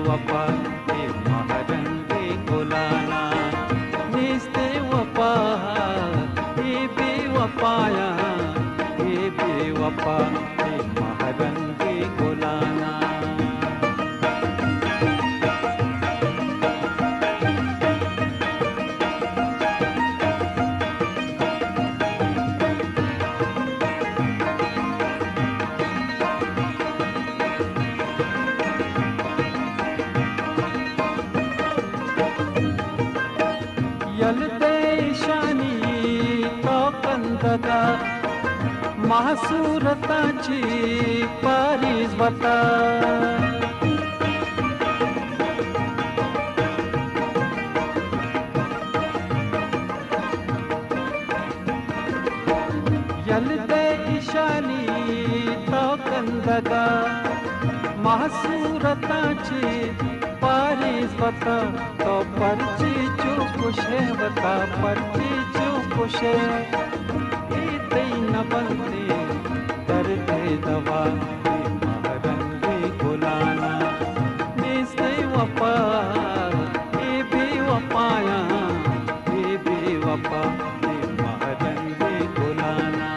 وپا، اے ماہ رنگیں گلانا، نیست وپا، اے بے وپایاں، اے بے وپا، اے ماہ رنگیں گلانا۔ یل دئے ایشانی تو کندگا، ماہ صورتاں چی پاریز وتا۔ یل دئے ایشانی تو کندگا، ماہ صورتاں چی پاریز وتا۔ تو پرچی چو کشے وتا، پرچی چو کشے، اے تئی نہ بندیں دردے دوا، اے ماہ رنگیں گلانا، نیست وپا، اے بے وپایاں، اے بے وپا، اے ماہ رنگیں گلانا۔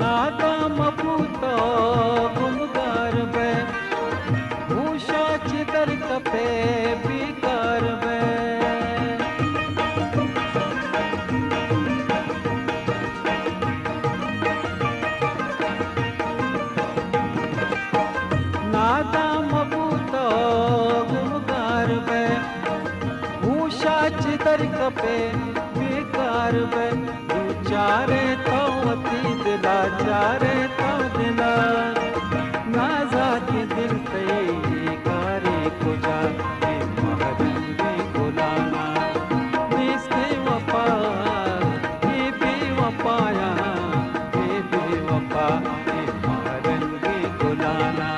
ناداں مبو تو گمگار بئے، ہوشا چہ در کپئے بیکار بئے۔ ناداں مبو تو گمگار بئے، ہوشا چہ در کپئے بیکار بئے۔ چارے تو وتی دلا، چارے تو دلا، نازاکیں دل تئی کارے کجا؟ اے ماہ رنگیں گلانا، نیست وپا، اے بے وپایاں، اے بے وپا، اے ماہ رنگیں گلانا۔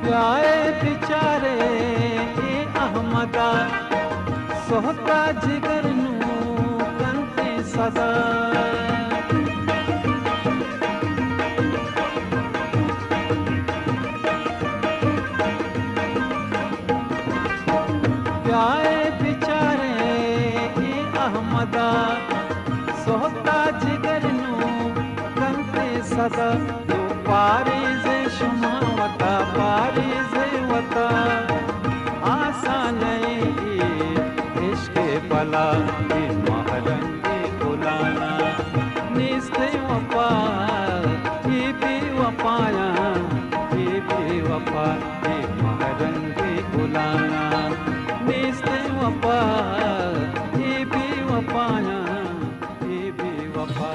بیائے بچارے اے احمدا، سہتا جگر نوں کنتیں صدا۔ بیائے بچارے اے احمدا، سہتا جگر نوں کنتیں صدا۔ تو پاریزے شما وتا، پاریزے وتا، آسان نئیں اے عشق بلا۔ اے ماہ رنگیں گلانا، نیست وپا، اے بے وپایاں، اے بے وپا، اے ماہ رنگیں گلانا، نیست وپا، اے بے وپایاں، اے بے وپا۔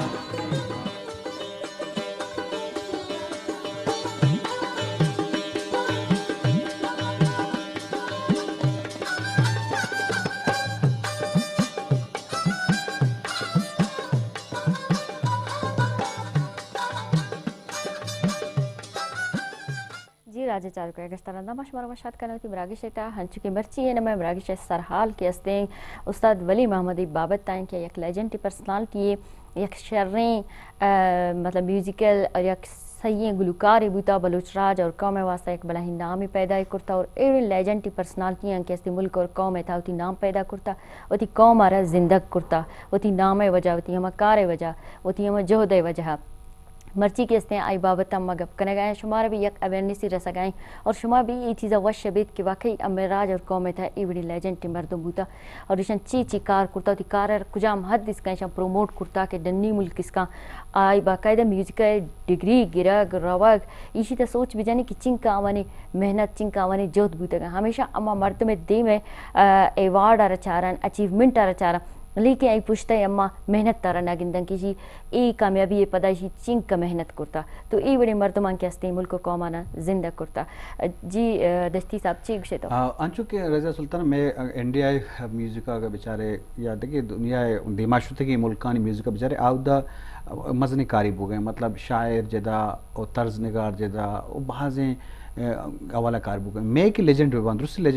جی راج چاروکاں، گشتہ رندا ما شمارا وش آتک کنیں وتی مراگش ءِ تہا۔ انچو کہ مرچی اے نمے مراگش ءِ سرحال کہ استیں استاد ولی محمد ءِ بابت ءَ ایں کہ یک لیجنڈ پرسنالٹی یے، یک شریں، آ، مطلب میوزیکل اور یک سہی ئیں گلوکارے بوتا، بلوچ راج اور قوم ءِ واسطہ یک بلاہیں نامے پیدا کرتا اور ایڑیں لیجنڈ پرسنالٹی آں کہ استیں ملک اور قوم ءِ تہا وتی نام پیدا کرتا، وتی قوم ءَ را زندگ کرتا، وتی نام ءِ وجہ، وتی ہما کار ءِ وجہ، وتی ہما جہد ءِ وجہ۔ مرچی کہ استیں آئی بابت ءَ ما گپ کنگ ءَ ایں، شمارا بھی یک اویئرنیسے رسگ ءَ ایں اور شما بھی اے چیز ءَ وش بیت کہ واقعی ہمے راج اور قوم ءِ تہا اے وڑیں لیجنڈیں مردم بوتا اور ایشاں چی چی کار کرتا، وتی کار ءَ کجام حد اسکاں ایشاں پروموٹ کرتا کہ ڈنی ملک اسکاں آئی باقاعدہ میوزک ءِ ڈگری گرگ، روگ، ایشی تہ سوچ بجنی کہ چنکا آوانی محنت، چنکا آوانی جہد بوتگ۔ ہمیشہ ہما مردم ءِ دیم ءَ، آ، ایوارڈ ءَ را چارن، اچیومنٹ ءَ را چارن۔ لیکن ای پشتہ اما محنت تارا نہ گندن کہ جی اے کامیابی ء پدا جی چنکا محنت کرتا، تو اے وڑیں مردمان کہ استیں ملک و قومانا زندہ کرتا۔ جی، دشتی صاحب، چی گوشے تو؟ آ، انچو کہ رضیہ سلطان، مئے انڈیا ء میوزک ء اگہ بچارے یا دگہ دنیا ء دیما شتگیں ملکانی میوزک ء بچارے، آودا مزنیں کاری بوگئے، مطلب شاعر جدا و طرز نگار جدا و بازیں، آ، حوالہ کار بوگئے۔ مئے کہ لیجنڈ ببان، درستی لیجنڈ